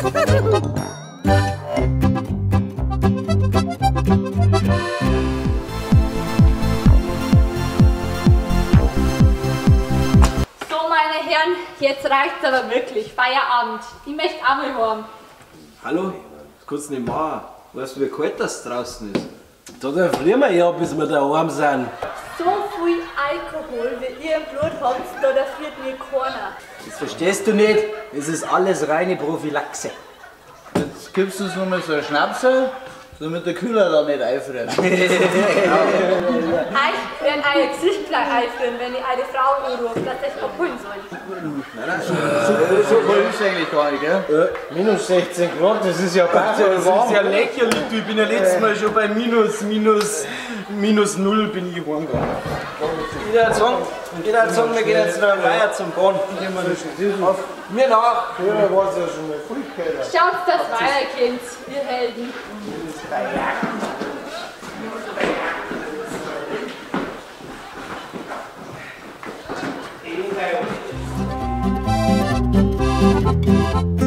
So, meine Herren, jetzt reicht's aber wirklich. Feierabend. Ich möchte auch mal heim. Hallo? Das kannst du nicht machen. Weißt du, wie kalt das draußen ist? Da frieren wir ja, bis wir daheim sind. So viel Alkohol, wie ihr im Blut habt, da friert mir keiner. Das verstehst du nicht. Es ist alles reine Prophylaxe. Jetzt gibst du uns noch mal so einen Schnapsel, damit der Kühler da nicht einfriert. Euch werden euer Gesicht gleich einfrieren, wenn ich eine Frau anrufe, dass ich abholen soll. Nein, so kalt ist es eigentlich gar nicht, gell? Minus 16 Grad, das ist ja warm. Das ist ja lächerlich, du. Ich bin ja letztes Mal schon bei minus 0 bin ich heimgegangen. Ich würde sagen, wir gehen jetzt noch weiter zum Bahn. Auf mir nach! Früher war es ja schon mal viel kälter. Schaut, dass weiter kennt, ihr Helden. Thank you.